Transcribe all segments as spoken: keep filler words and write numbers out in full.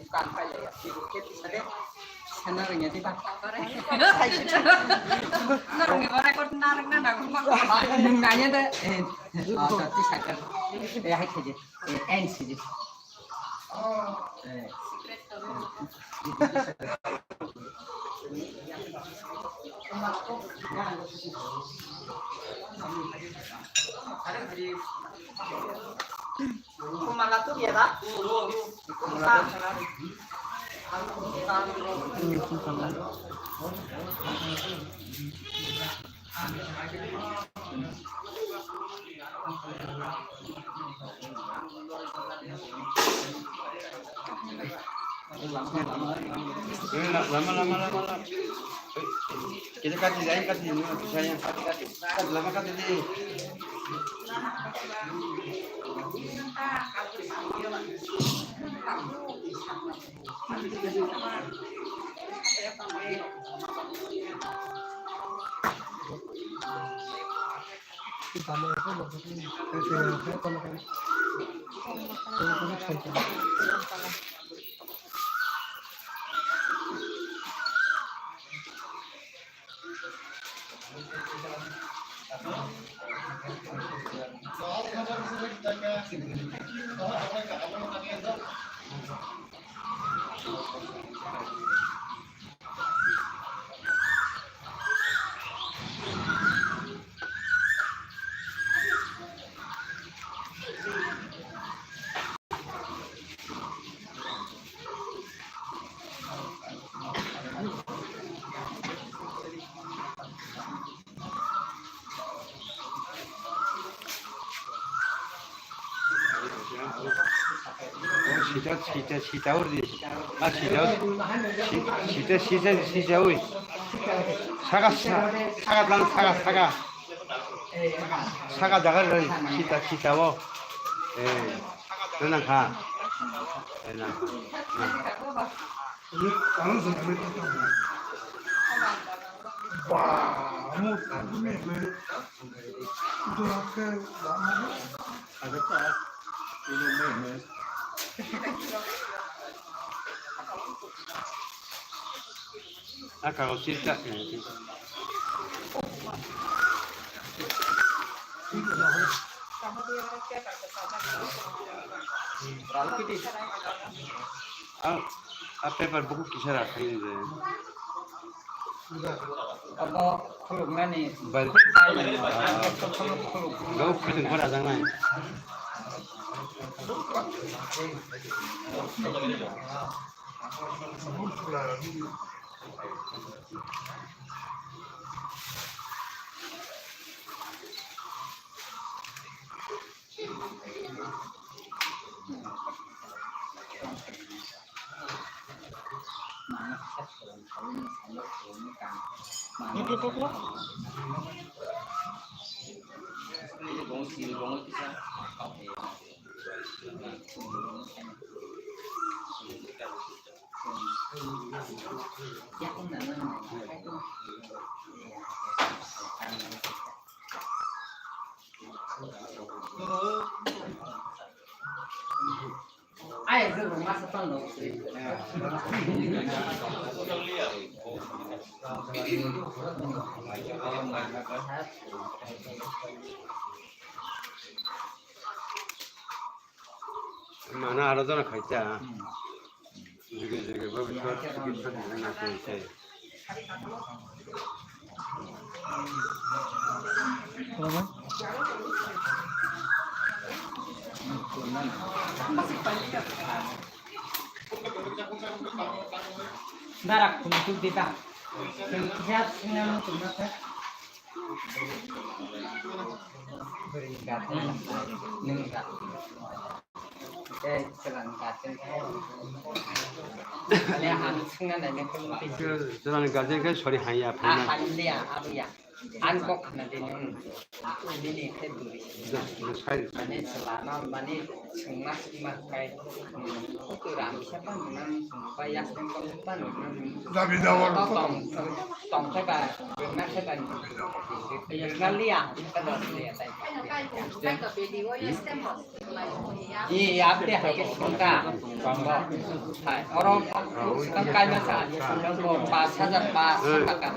Kan pai ya, ibu ke tisa de. Sana rengya di ba. Norong ni barai kot narang na dagu ma. Nung nanya de. Eh, oh, tisa kan. Eh, hai khaji. Eh, en siji. Eh. Kumala tu dia da? Lama, lama, lama, lama. Kita kati, lain kati, ini mah bisa yang kati, kati. Kati, lama kati di. Sita, sita, sita ur di. Ah, sita ur. Si-, sita, sita, sita ui. Saka, sa-, saka lang, saka, saka. Saka jaga ri, sita, sita o. Eh, nang kha. Eh, nang kha. Nang. Aka o sirka. Ah, ah, paper buku kisa rakhai de. Abo khulukmani. Bal. Khuluk, khuluk. Gau khuluk khora jangnai. Mana aro jona khaita. Juge juge bhabishyot chikitsa dikhe na khaite. Darak khum tu dita. Khum kisa singa khum na kha. Chwlani guardian khe sori hanya phaima. Ang kok khna di nung. Nini khe duri. Mane selama mane sengma sengma kai. Itu ram siapa menang sengma ya sengma siapa menang. Dabi dawar. Tong tong kai ba, na kai ba. Kali ya, kita dah lihat. Iya, update hai ke sengka. Hai, oro sengka kaima sa, pas hajar pas taka.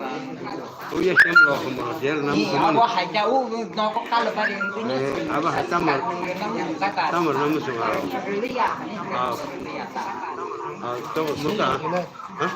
Uya sem lo, homo, jel nam. Iya, abo hai ka, u, noko kalo bari, ini. Abo hai tamar. Tamar nam su. Ah. Ah, to muka. Hah?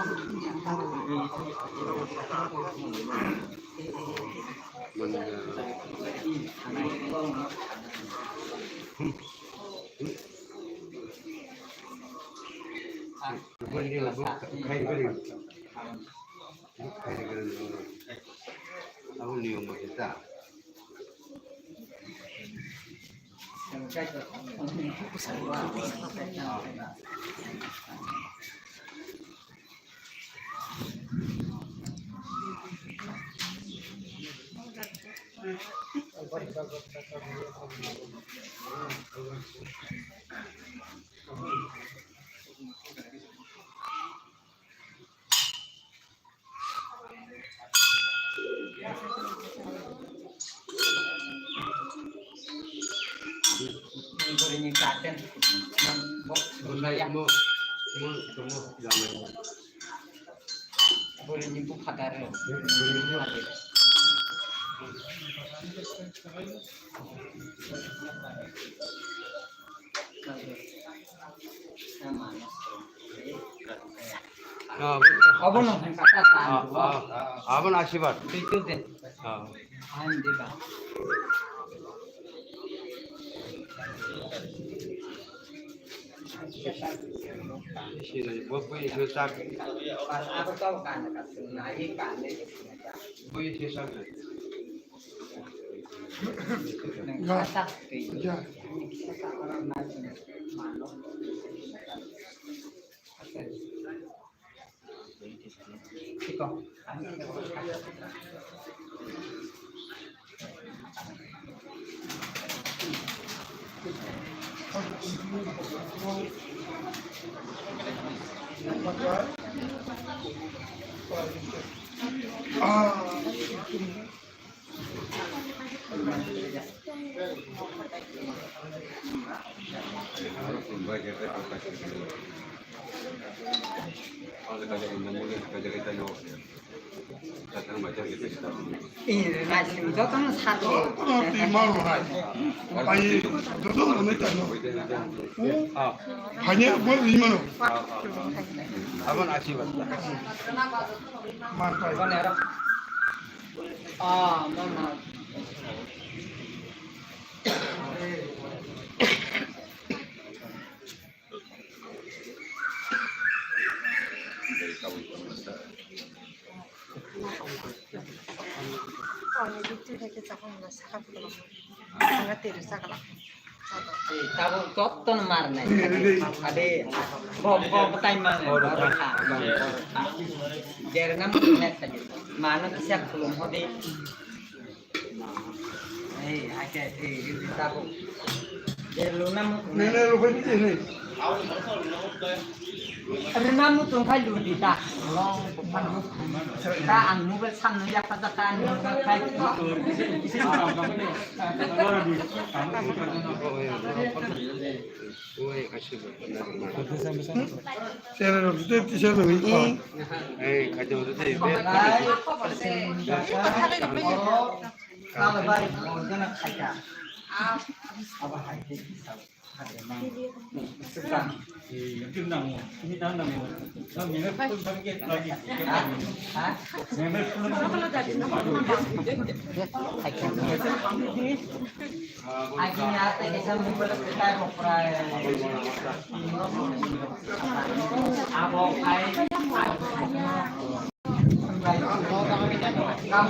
Abono hwnka ta ta. Abono asirbad. Ani diba. Bui se sak. Jotono sat. Jotono twi mano hai. Ai, jotono rwnai tamo. Hanya bo ri mano. Abon asirbad. Mar pai. Ah, mama. Tabuk jotono mar nai. Ade, bo, bo, bo tai mar nai. Jer nam nai. Mano kisa khulum hodi. Ei, ake, ei, ei, tabuk. Rwna muchung khai ludi ta. Ta ang mobile samno yakha jaka ani mobile khai. আট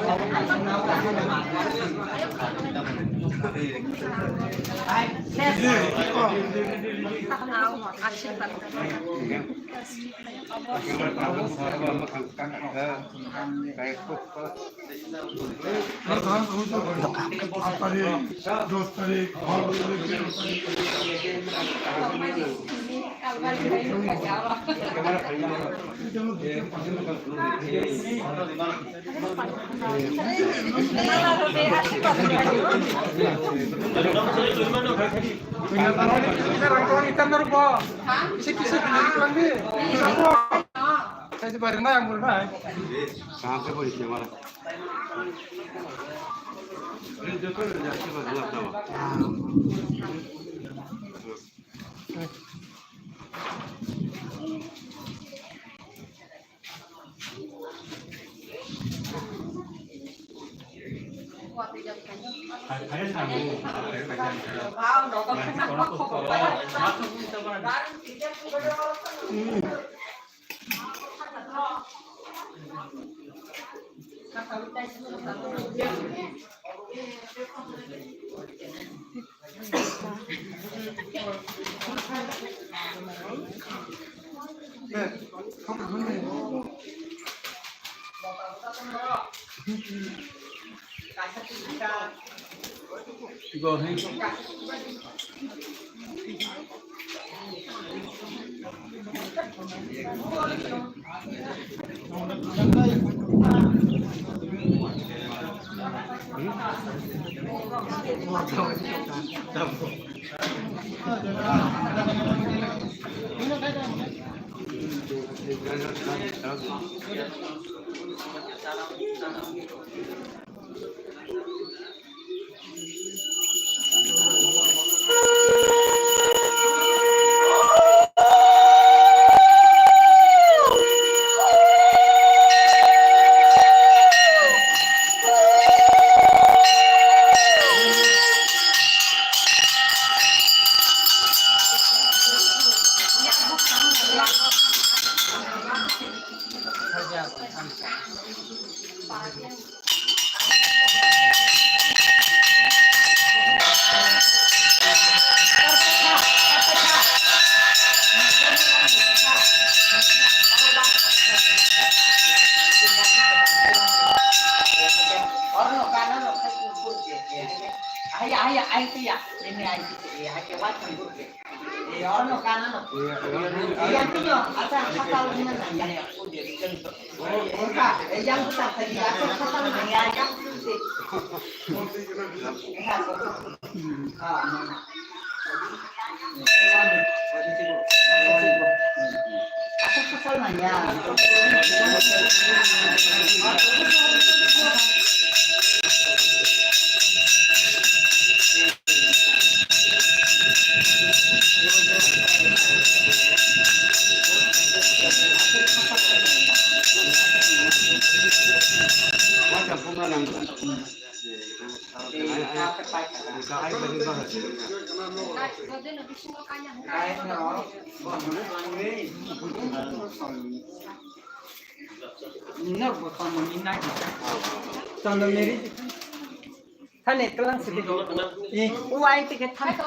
তারিখ, দশ তারিখ, Thane tlang sidi. Eh, uai tike thang.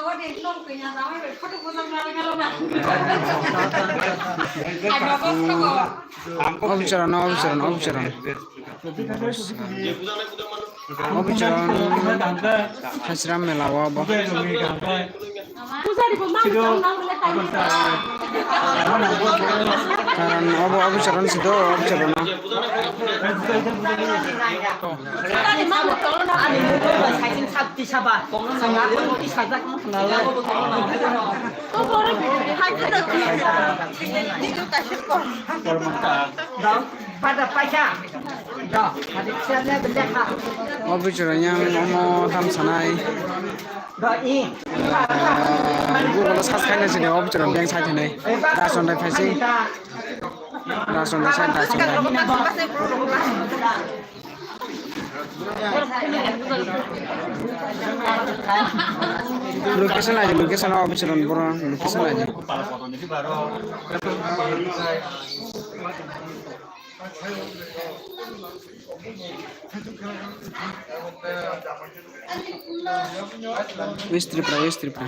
Obicharan, obicharan, obicharan. Obicharan. Hasram mela o bo. Karon obo obicharan sido obicharan no. Obicharan yang omo tam sanai. Google o search khaina sini obicharan bank site hinwi. Rason dai phaisi. Rason dai site rason dai. Location aja, location obicharan boro location aja. West Tripura, West Tripura.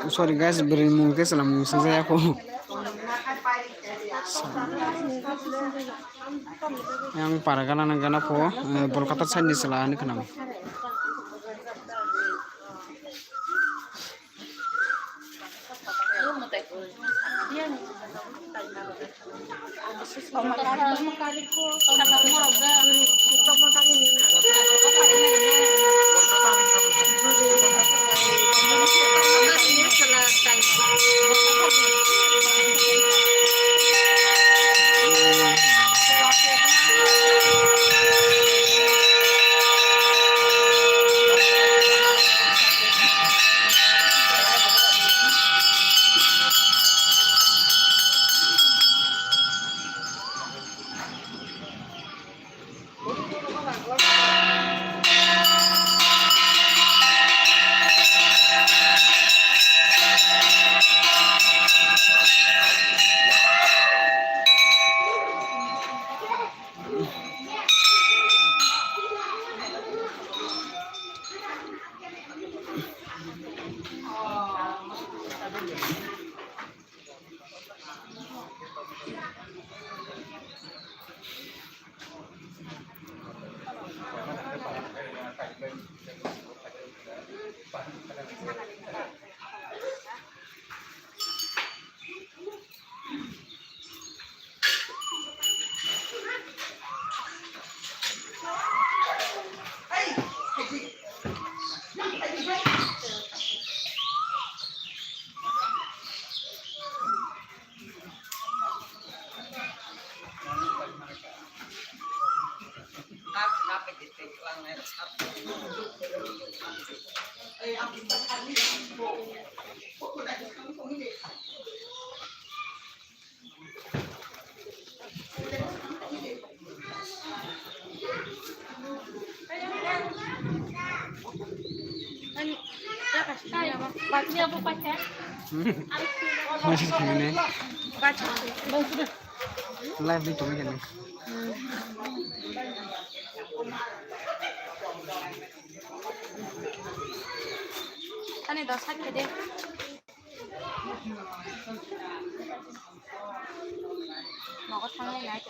Sorry guys, bwrwi mung tei chwla mung swngjak ya kho. Yang para gana na gana pho, eh, Bolkata side ni chwla hinwi khwnam. Live ni tongwi khe nang. Ani dos sak khe de. Nogo thanglai nai.